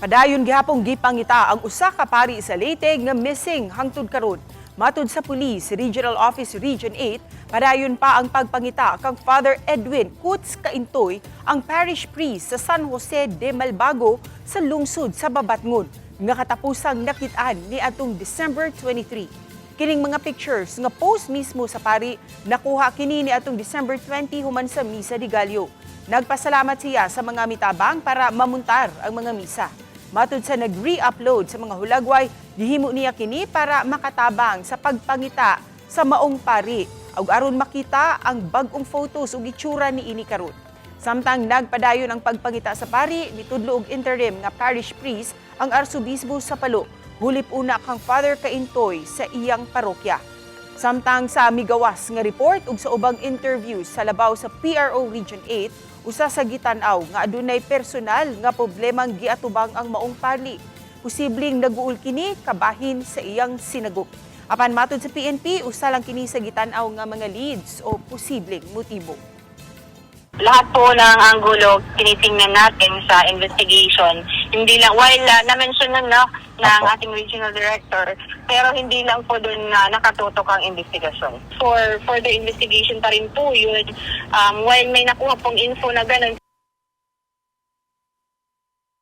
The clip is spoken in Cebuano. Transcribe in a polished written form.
Padayon gihapong gipangita ang usa ka pari sa Leyte nga missing hangtod karon. Matud sa Police Regional Office Region 8, padayon pa ang pagpangita kang Father Edwin Kutz Kaintoy, ang parish priest sa San Jose de Malbago sa lungsod sa Babatngon, nga katapusang nakit-an ni atong December 23. Kining mga pictures nga post mismo sa pari, nakuha kini ni atong December 20 human sa Misa de Gallo. Nagpasalamat siya sa mga mitabang para mamuntar ang mga misa. Matud sa nag-re-upload sa mga hulagway, gihimo niya kini para makatabang sa pagpangita sa maong pari ug aron makita ang bag-ong photos ug itsura ni ini karon. Samtang nagpadayon ang pagpangita sa pari, mitudlo og interim nga parish priest ang arsobispo sa Palo. Hulip una kang Father Kaintoy sa iyang parokya. Samtang sa migawas nga report ug sa ubang interviews sa labaw sa PRO Region 8, usa sa gitan-aw nga adunay personal nga problemang giatubang ang maong pari. Posibleng naguol kini kabahin sa iyang sinagop. Apan matod sa PNP, usa lang kini sa gitan-aw nga mga leads o posibleng motibo. Lahat po ng anggulo tinitingnan natin sa investigation. Hindi lang, while na-mention na, no, ng ating regional director, pero hindi lang po doon na nakatutok ang investigasyon. For further investigation pa rin po yun. While may nakuha pong info na ganun,